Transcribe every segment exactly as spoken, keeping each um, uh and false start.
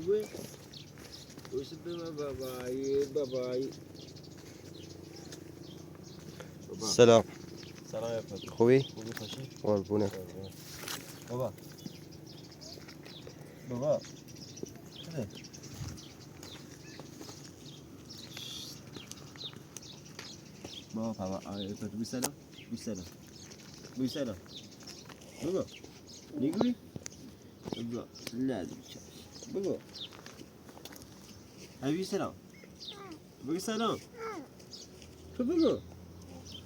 Baba. Selam. Selam ya Fatih. Xobi? Xobi xoşi. Ol bune. Baba. Baba. Hadi. Baba, baba. Ay, Fatih, bu selam. Bu selam. Bu selam. Baba. Nigui. Baba. Lazım. Baba. Abi selam. Baba selam. Baba.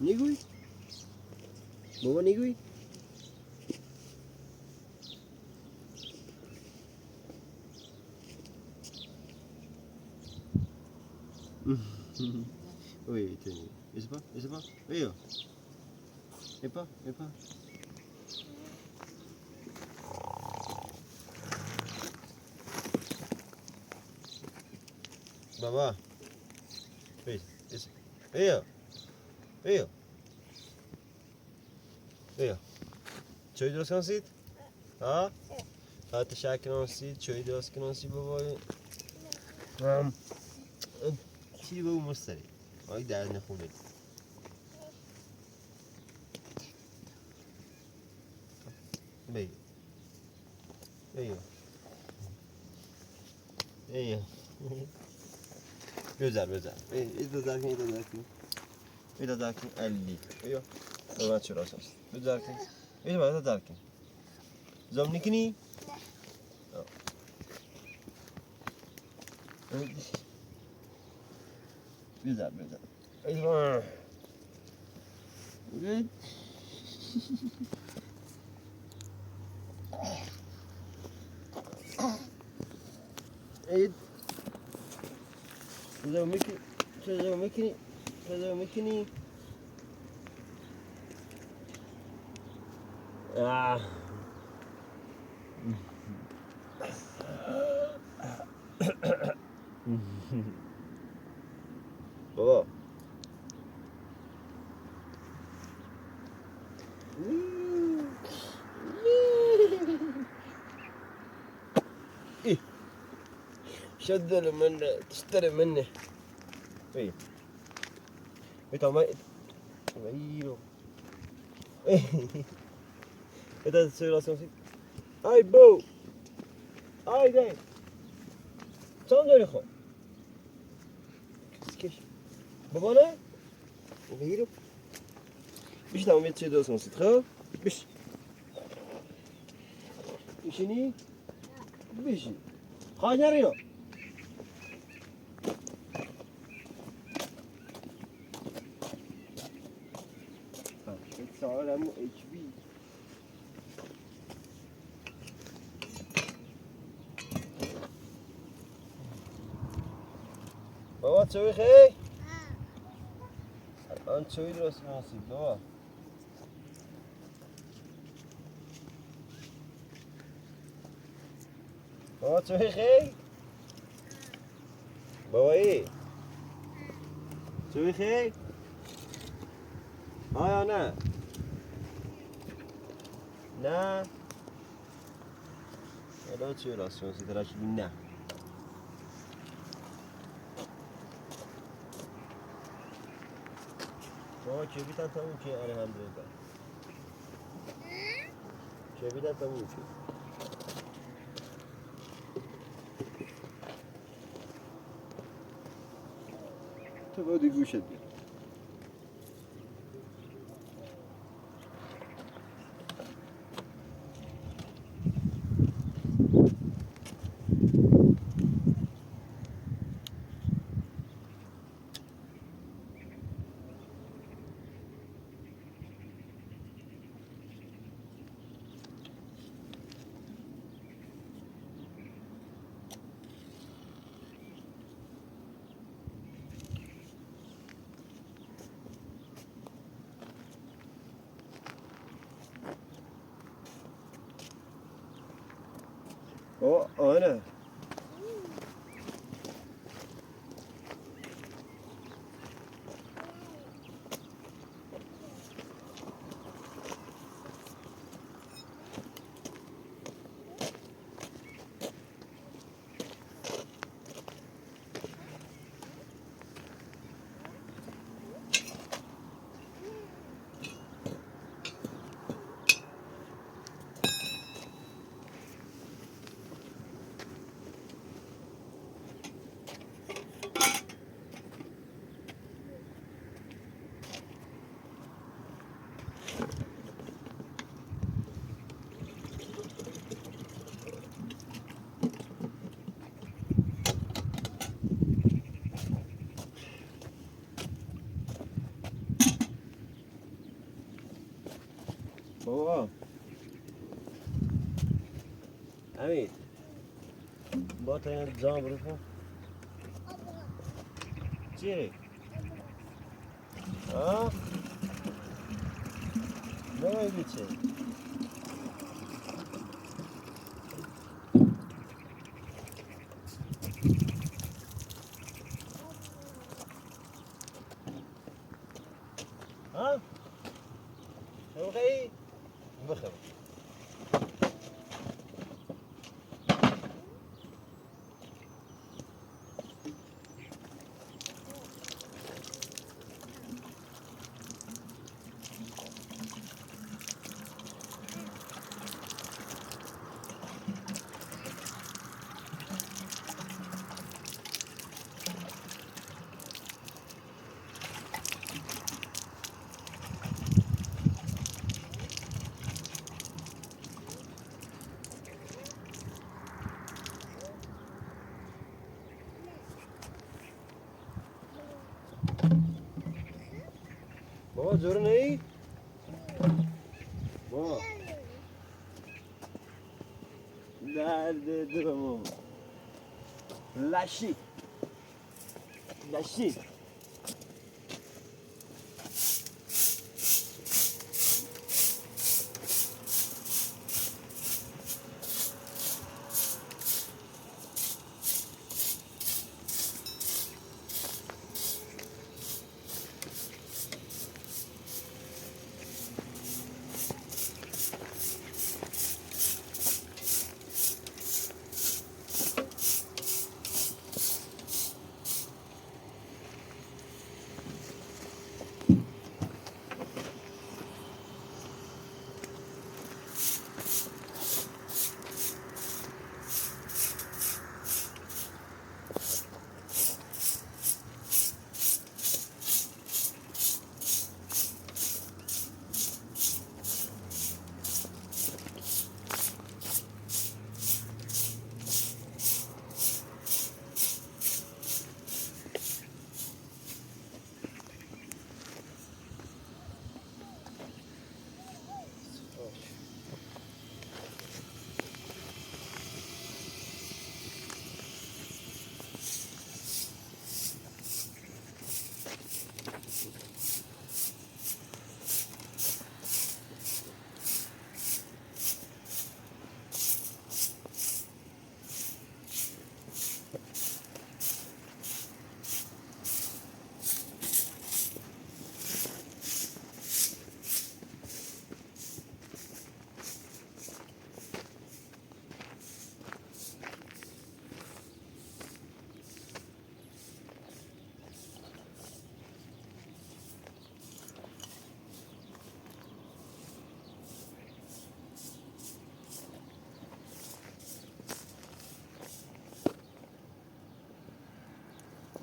Nigui. Baba nigui. Oi, itu ni. Ese pa? Ese pa? Ayo. Epa, epa. Baba. Ei, es-, eyo. Eyo. Eyo. Çöy doras kınan sit? Ha? Ha, teşekkür kınan sit, çöy doras kınan sit baba. Am. Çi bu mustari. Ay, derdine kumet. Bey. Eyo. Eyo. Gözəl, gözəl. Ey, ey, gözəl, ey, gözəl. Ey, gözəl, əlli. Eyo. Ona çırasın. Gözəl. Ey, gözəl. Zomnikini. Gözəl, gözəl. Ey, gözəl. Ey. Zomnikini. Zomnikini. Zomnikini. Ah. Baba. Ih. Şedder mende, tıştere mende. Ey. Ey, tamam. Ey, yo. Eta söyle, söyle. Ay, bo. Ay, gel. Sen de ko. Keş. Baba ne? Oğlum. Biş tamam, et söyle, söyle. Biş. Bişini. Bişi. Hacer yok. Ha, et sağlam H B. Baba, çöy xey? An çöy durası nasıl, baba? Baba, çöy xey? Baba, ey. Çöy xey? Ay, ana. Na. Ela çöy rasyon, si tera çöy na. Baba, çöy bir tane tamam ki, Alejandro da. Çöy bir tane tamam ki. Tamam, hadi görüşelim. O, o ne? بابا. امیر. با تو یه جا برو کن. چی؟ ها؟ نه، این چی؟ ها؟ بخیر. بخیر. بابا، جور نه‌ای؟ بابا. درد دلمو. لاشی. لاشی.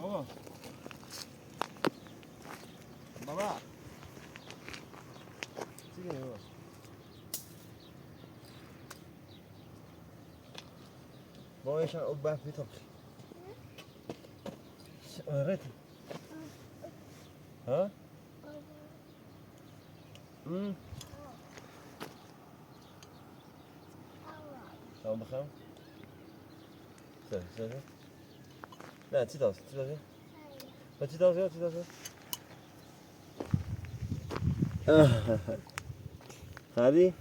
بابا. بابا. چی کنی بابا؟ بابا، ایشان او بحث بیتم. ش-، رتی. ها؟ ام. شما بخیر؟ سر، سر، سر. نه، چی داس، چی داس؟ نه، چی داس، چی داس؟ خالی؟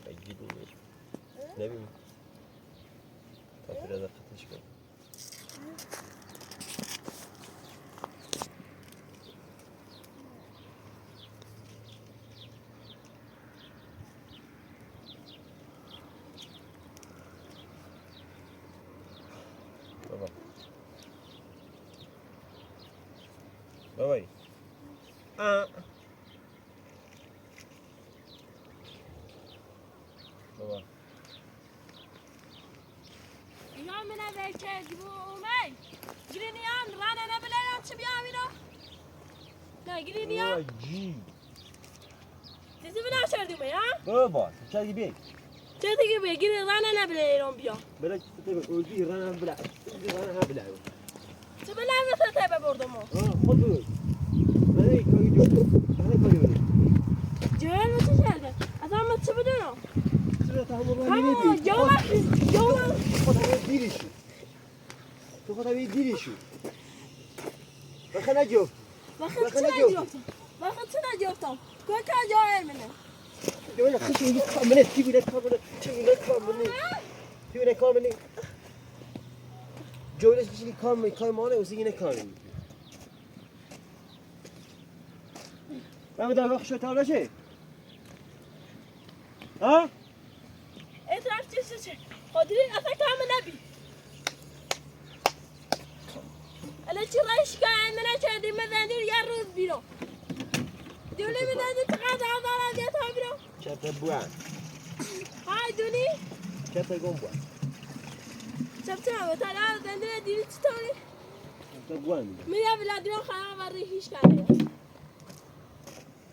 اگه دو. نه بیم. تا پیرا دا قطعش کن. بابا. بابا. آه. بابا. اینا منه ویکه گیبو اومای. گرینیان رانه نبله یا چی بیام اینا؟ نه، گرینیان. بابا، جی. تیزی بنا شردی می، ها؟ بابا، تو چه گیبی؟ چه دیگه بگیری رانه نبله ایران بیا. بله، چه دیگه بگیری رانه نبله. رانه نبله. چه بلا مثل تبه بردم. آه، خود بود. بله، کاری جو. بله، کاری بود. جوان چه کرده؟ اصلاً من چه بدونم؟ چرا تمام ها، نمی‌دی؟ جوان، جوان. خود دیریشی. تو خود دیریشی. بخنه جو. بخنه جو. بخنه جو. بخنه جو. کوکا جو منه. جو خشم یه کامنه، تی بیره کامنه، تی بیره کامنه. تی بیره کامنه. جویلش کشی کام، کام مانه، اوسی اینه کام. من بدم وقت شو تاولا چه؟ ها؟ اطراف چه، چه، چه؟ خودری اصلاً کام نبی. اله چی رایش که اندنه چه دیمه زندور یه روز بیرو. دیولی می زندور چقدر آزار از یه تا بیرو. چه تا بوان؟ های دونی؟ چه تا گم بوان؟ چه تا بوان؟ تا را زندور دیولی چطوری؟ چه تا بوان؟ می یا بلا دیرو خراب وری هیچ کاری.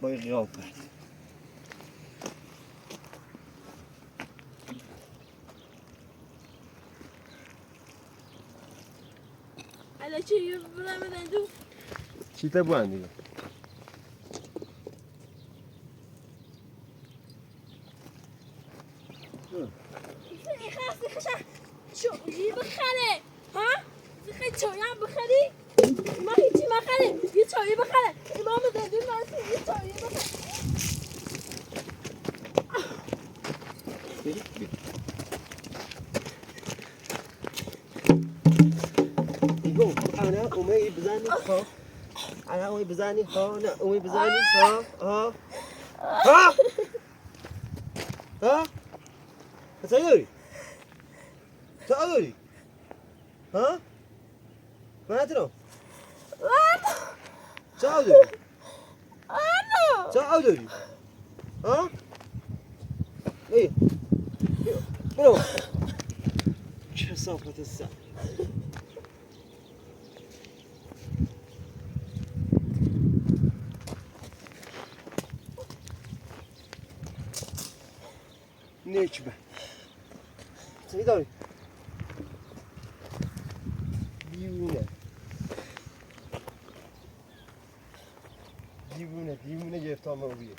بای قیافت. اله چی یو بلا من دو. چی تا بوان دیگه؟ خسته خشا. چویی بخره. ها؟ خیلی چویی بخری؟ ما هیچی مخره. یه چویی بخره. امام زندون واسه یه چویی بخره. ایگو، انا اومه ای بزنی ها. انا اومه بزنی ها. نه، اومه بزنی ها. ها؟ ها؟ ها؟ چه داری؟ چه داری؟ ها؟ من نتونم. چه داری؟ چه داری؟ ها؟ ای. برو. کثافت سر. نکبه. چی داری؟ دیوونه. دیوونه، دیوونه گرفت آمه بیه.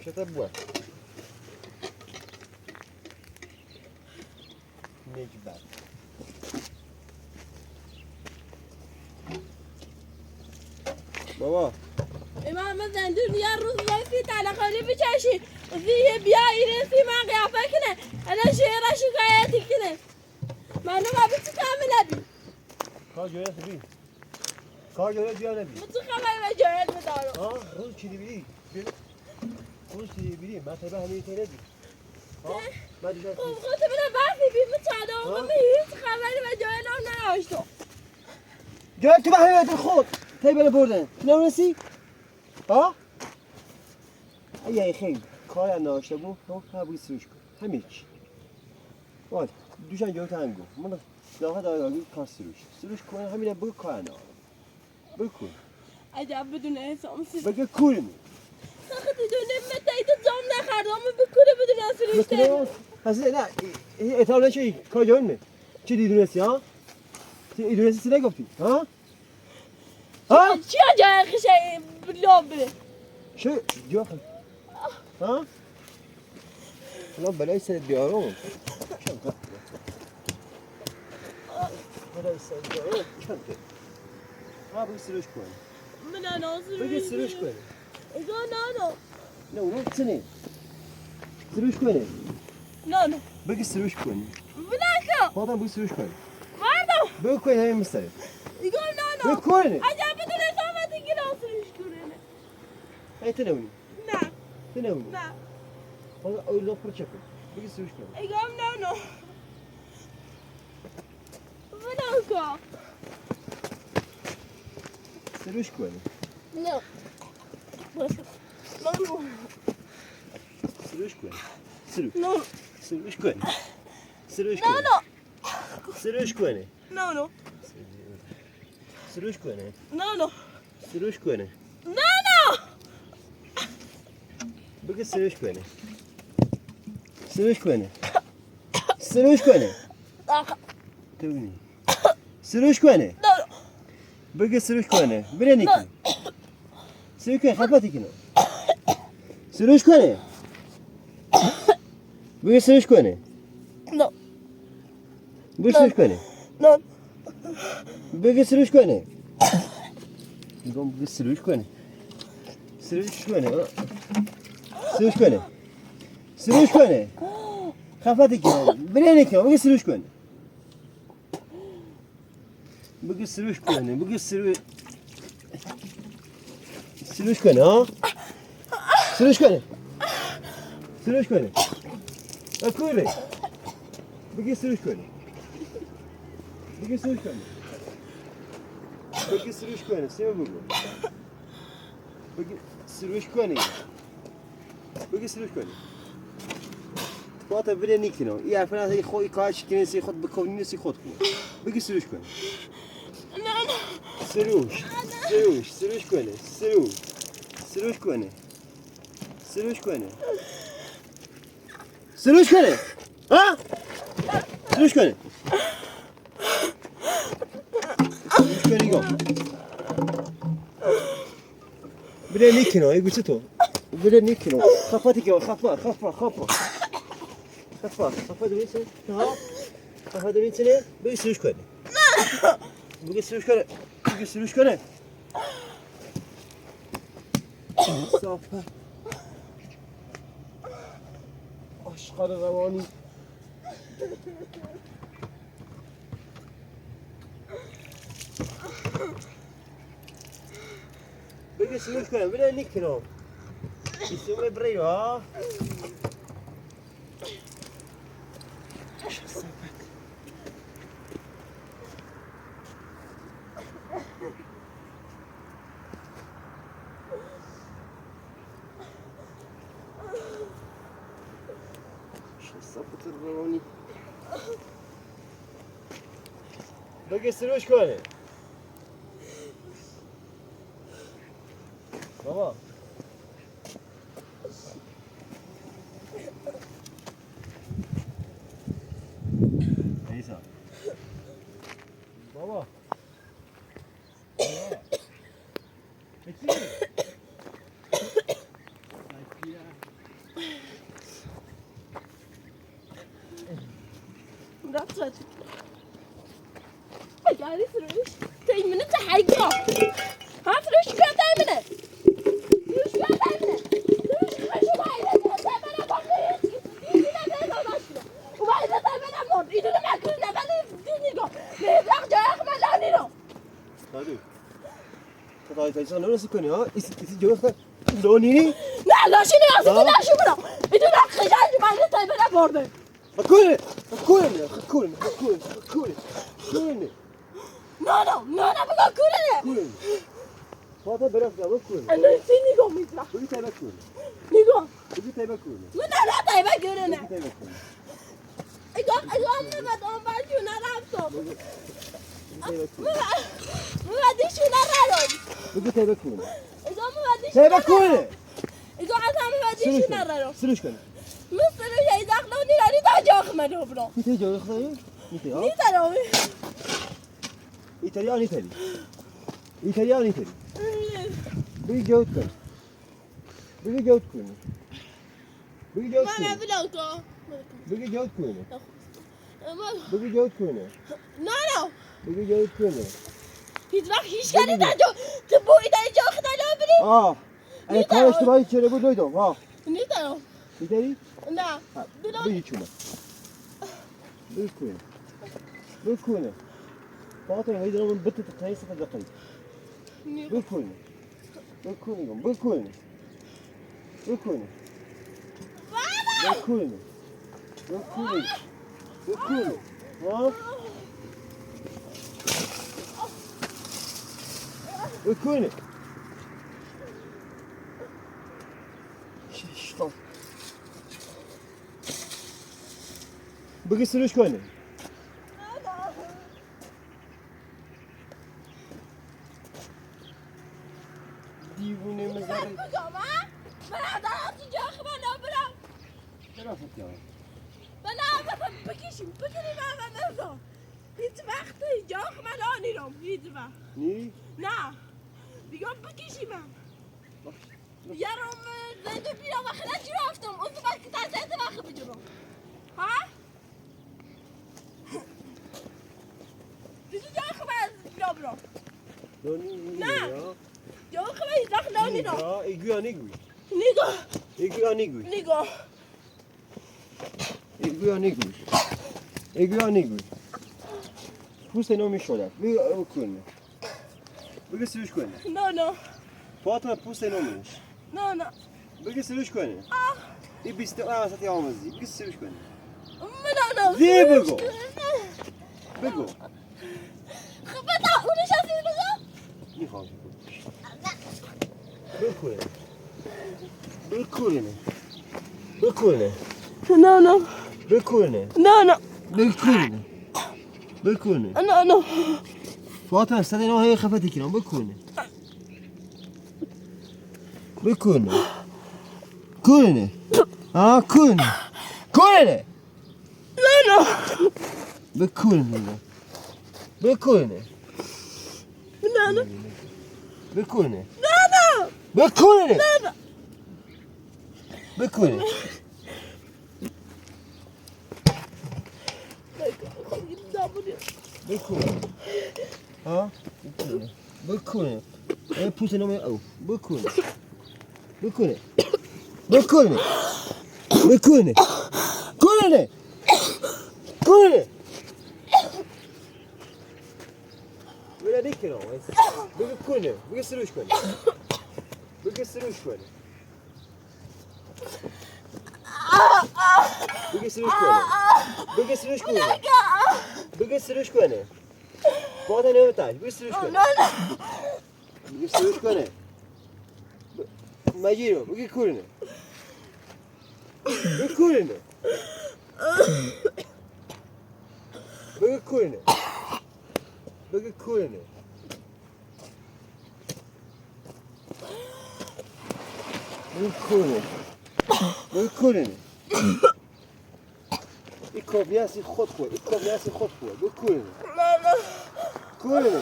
چه تا بوه؟ نکبت. بابا. امام زندون یه روز وای سی تنه خالی بچشی. سی بیا ایره سی من قیافه کنه. اله شعره شکایتی کنه. مردم ابی چی کامل ابی؟ کار جویه بی. کار جویه بیا نبی. من چه خبری به جویل بدارم؟ ها؟ روز چی دی بی؟ روز چی دی بی؟ من تبه همی تره بی. ها؟ من دیشب خب، خب، تو بده بحثی بی، من چه دارم؟ ها؟ من هیچ خبری به جویل هم نداشتم. جویل تو به همی خود. تی بله بردن. تو نمی‌رسی؟ ها؟ ای، ای، خیلی. کار ناشته بو. ها؟ ها، بگی سروش کن. همی چی. وای، دوشان جویل تنگو. من داخل دارم، بگی کار سروش. سروش کن، همینه بگی کار نه. بکن. عجب بدون احساسی. بگه کورمی. آخه تو دونه متای تو جام نخوردم، بکوره بدون احساسی. هستی نه، ای، ای، اعتراف نشی، کار جوان می؟ چی دیدونستی، ها؟ چی دیدونستی، چی نگفتی، ها؟ ها؟ چی جای خشه لابه؟ چی؟ جا خ-، ها؟ الان بلای سر بیارم. بلای سر بیارم. چند ته؟ ها، بگی سروش کن. من نه سروش بگی سروش کن. ایگو نه نه. نه، اونو چنه؟ سروش کنه. نه نه. بگی سروش کنه. بلاکا. خودم بگی سروش کنه. مردم. بگی کنه همین مثال. ایگو نه نه. بگی کنه. عجب بدون احساسی که نه سروش کنه. ای تو نمونی. نه. تو نمونی. نه. حالا او لوخ پر چکو. بگی سروش کنه. ایگو نه نه. بلاکا. Sirooshikone. No. No, no. Sirooshikone. Siroo. No. Sirooshikone. Sirooshikone. No, no. Sirooshikone. No, no. Sirooshikone. No, no. Sirooshikone. No, no. Bagi sirooshikone. Sirooshikone. Sirooshikone. Tewini. Sirooshikone. No, no. Bagi sirooshikone. Bagi niki. No. Sirooshikone, xapate kino. Sirooshikone. Bagi sirooshikone. No. Bagi sirooshikone. No. Bagi sirooshikone. Bagi sirooshikone. Sirooshikone. Sirooshikone. Sirooshikone. Xapate kino. Bagi niki, bagi sirooshikone. Bagi sirooshikone, bagi siroo-, sirooshikone, ha? Sirooshikone. Sirooshikone. Akure. Bagi sirooshikone. Bagi sirooshikone. Bagi sirooshikone, siroo bagi. Bagi sirooshikone. Bagi sirooshikone. Xapate bagi niki no. Ii, afena se ixo, ikashi kine se ixo, bagi kone se ixo. Bagi sirooshikone. Siroosh. Siroosh. Sirooshikone. Siroosh. Sirooshikone. Sirooshikone. Sirooshikone. Ha? Sirooshikone. Sirooshikone go. Bagi niki no, igu tito. Bagi niki no. Xapate kino, xapa, xapa, xapa. Xapa, xapa de misi. Ha? Xapa de misi ne. Bagi sirooshikone. Bagi sirooshikone. Bagi sirooshikone. Xapa. Aşqarı rawani. Bagi sirooshikone, bagi niki no. Isime breo. Xapate rawani. Bagi sirooshikone. Baba. Isa. Baba. Hadi. Xatay, xatay, sen ne yapıyorsun ya? İsi, isi diyor sen. Lo nini? Ne, lo şunu ya, sen ne yapıyorsun? İdu ne kıyancı, ben de tabii ne bordo. Hakuri, hakuri, hakuri, hakuri, hakuri. No, no, no, no, bu hakuri ne? Hakuri. Xatay, bırak ya, hakuri. Ano, sen ne yapıyorsun? Bu bir tane hakuri. Ne yapıyorsun? Bu bir tane hakuri. Bu ne, ne yapıyorsun? Bu bir tane hakuri. Igo, igo, mama, don ba ju na ra to. Mama, mama, di ju na ra ro. Bagi tebe kune. Igo, mama, di ju na ra ro. Igo, asa, mama, di ju na ra ro. Sirooshikone. Mı siroo ya, idak no ni ra ni ta jo khma do bro. Ni te jo khma yo. Ni te yo. Ni ta ro. Italiano, Itali. Italiano, Itali. Bagi jo khma. Bagi jo khma. Bagi jo khma. Mama, bilo ko. Bagi jo khma. Mama. Bagi jo khma. No, no. Bagi jo khma. Hiç bak, hiç kere de jo. Te bu ida jo khna jo bili. Ah. Ay, karıştırma içeri bu doydu. Ha. Ni ta ro. Itali? Na. Bilo. Bagi chuma. Bagi khma. Bagi khma. Fatih, haydi lan, bitti, taysa da kay. Bagi khma. Bagi khma, bagi khma. Bagi khma. Bagi khma. Bagi khma. Bagi khma. Ha? Bɛ kune. Bɛ kune. Bɛ kune. Divine mezare. Hiç vakti yok, ben onu hiç vakti. Ni? Na. Digo bıkışım ben. Bak. Yarım, e, zeytin bir yava kadar ciro yaptım. O zaman kıta zeytin bakı bir ciro. Ha? Bizi yok ben, bro, bro. No, ni, ni, Na. Ya. Yok ben, yok, no, ni, no. Ya, igu ya, nigu. Nigo. Igu ya, nigu. Nigo. Igu ya, nigu. Igu ya, nigu. Puse no mi šoda. Mi, e, kune. Bege siruš kone. No, no. Pota puse no meš. No, no. Bege siruš kone. Ah. I biste a sati almazi. Bege siruš kone. No, no. Ve bego. Bego. Kapata, unu šasi bego. Ni hal. Bege kone. Bege kone. Bege kone. No, no. Bege kone. No, no. Bege kone. Bege kone. No, no. Fatima, sade no heye kafeti kina, bege kone. Bege kone. Kone. Ah, kone. Kone. No, no. Bege kone. Bege kone. No, no. Bege kone. No, no. Bege kone. No, no. Bege kone. Bege kone. Ha? Bege kone. Bege kone. E, puse no mi, au. Bege kone. Bege kone. Bege kone. Bege kone. Kone. Kone. Bege kone. Bege siruš kone. Bege siruš kone. Bege siruš kone. Bege siruš kone. Bege siruš kone. Pota ne veta, bege siruš kone. Bege siruš kone. Majiro, bege kone. Bege kone. Bege kone. Bege kone. Bege kone. Bege kone. Ik kom, ja, zie God voor. Ik kom, ja, zie God voor. Bege kone. Kone.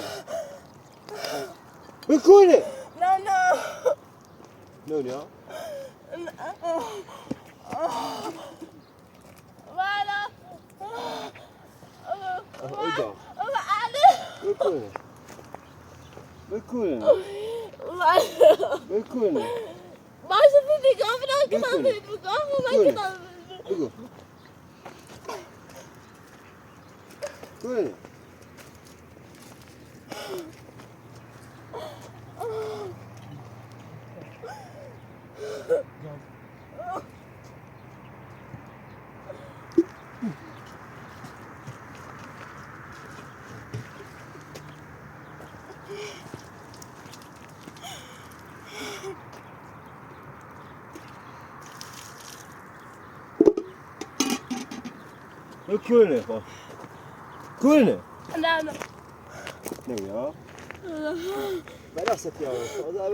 Bege kone. No, no. No, ja. No. Voilà. Ah, oda. Bege kone. Bege kone. Voilà. Bege kone. Mas eu fui ligar pra não, que tá vendo, que tá vendo. Bege kone. Bege kone. Bege kone, ha. Kone. No, no. No, ja. Bege kone.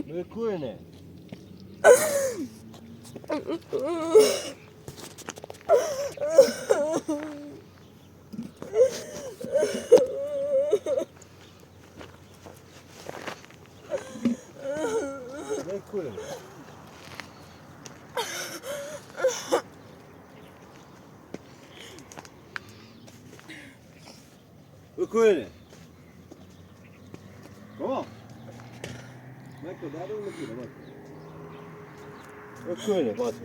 Bege kone. Bege kone. Bıkonene. Tamam. Bıkonene, Bato.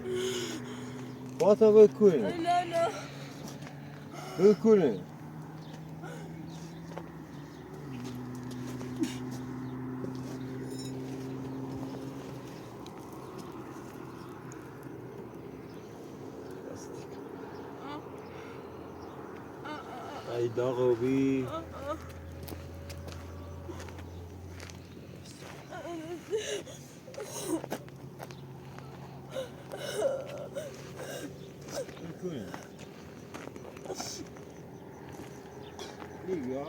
Bato, bıkonene. No, no. Bıkonene. Ay, dağ abi. Bıkonene. İyi ya.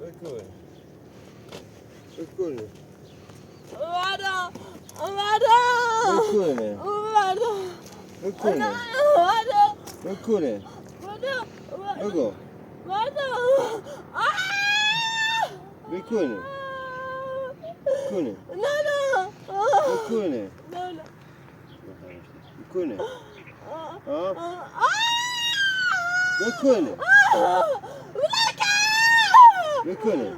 Bıkonene. Bıkonene. Bato! Bato! Bıkonene. Bato! Bıkonene. Bato! Bıkonene. Bato! Bıko. Bato! Ah! Bıkonene. Bıkonene. No, no. Bıkonene. No, no. Bıkonene. Ha? Bıkonene. Bıkonene.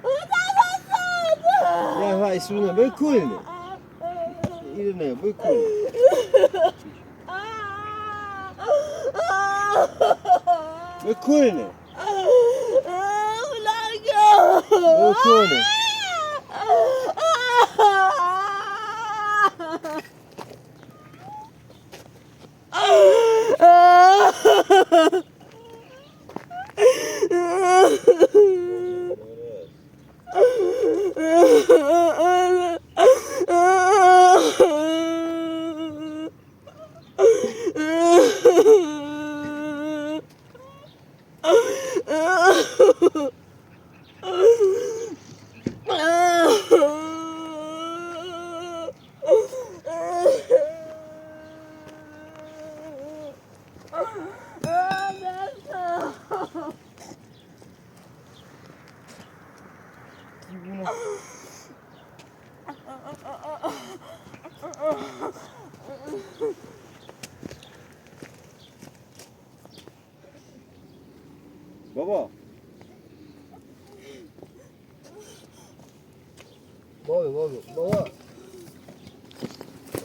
Ya, ha, isuna, bıkonene. İrene, bıkonene. Bıkonene. Bıkonene. Baba. Baba, baba, baba.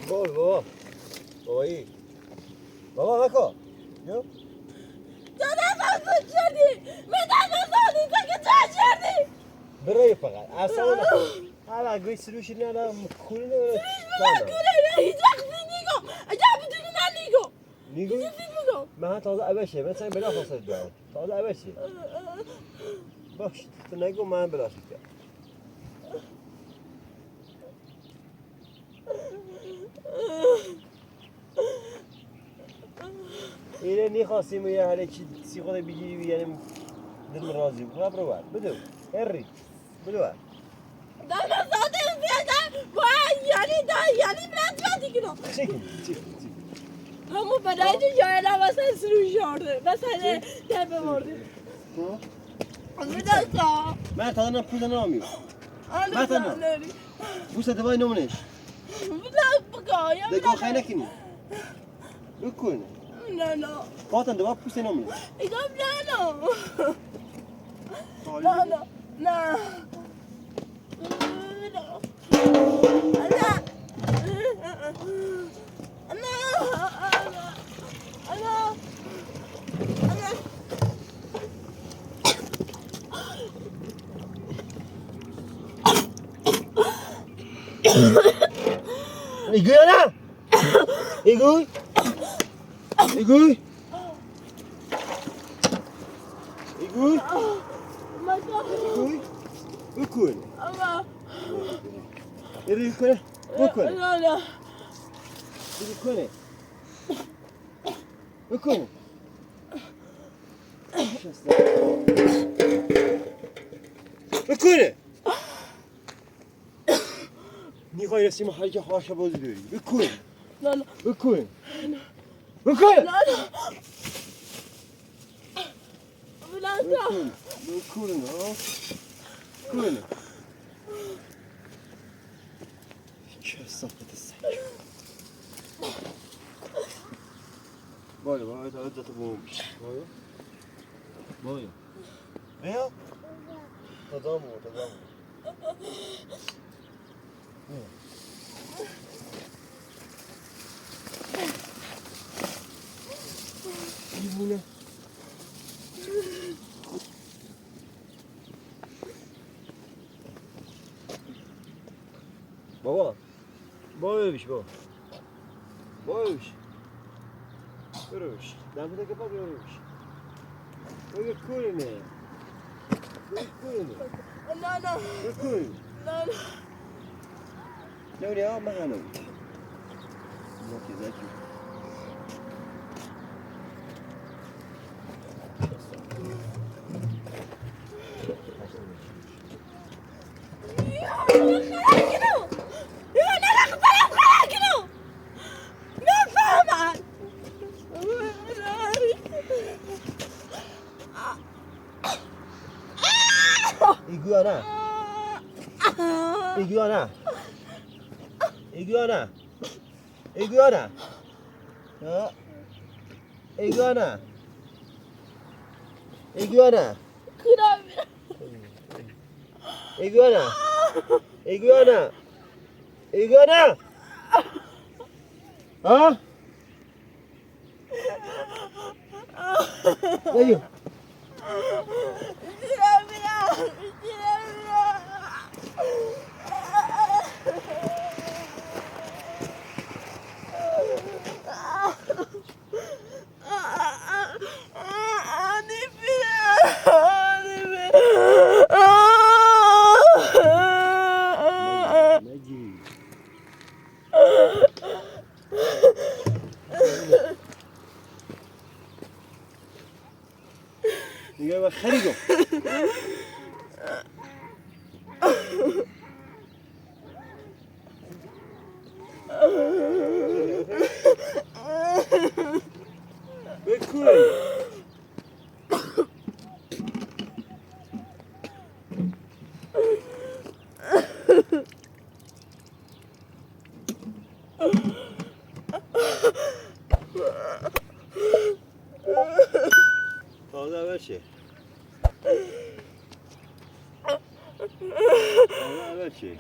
Baba, baba. Baba, iyi. Baba, bako. Yo. Bırak fakat. Asal. Ala, gıy sürüşüne ala kulüne. Sürüş bırak, kulüne. Hiç vakti nigo. Acaba bütün nigo. Nigo? Nigo. Mı ha tazə əvəşe, mən sən belə fəsəd deyirəm. Tazə əvəşe. Bax, tu nigo mən belə şəkə. Elə ne xasim ya, hələ ki, sixoda bicili, yəni, dilm razı. Bura, bura var. Budur. Herri. Bura var. Daha zaten fiyatı, vay, yani, daha, yani biraz fiyatı kilo. Çekin, çekin, çekin. Ama ben de yayla mesela sürüyordu. Mesela ne, tepe vardı. Hı? Bir dakika. Mən tadına pul da almıram. Anladım. Mən tadına. Bu sefer var, nomine. Bir dakika, ya. De go xəynəkini. Bıkonene. No, no. Bato, de var, puse nomine. İdəm, no, no. No, no. No. Igui, ana! Igui! Igui! Igui! Igui! Bıkonene. Eri bıkonene. Bıkonene. Bıkonene. Bıkonene. Bıkonene. Niye hayır, sima hayır, haşa bozu diyor. Bıkonene. No, no. Bıkonene. Bıkonene. No, no. Bıkonene. Bıkonene. Bıkonene. Kes sapıtı sen. Moyo. Moyo. Eyo. Tazamo, tazamo. Ibu ne. Baba. Boş, bo. Boş. Boş. Dá pra ter que pagar, boş. Olha o cu, né? Olha o cu, né? Não, não. Olha o cu. Não, não. Não, não, mano. Não quiser que Iguana. Iguana. Iguana. Iguana. Ah. Iguana. Iguana. Iguana. Iguana. Iguana. Hah? Ayo. Iga wa xarigo. Be kule. Tazə verşe. Tazə verşe.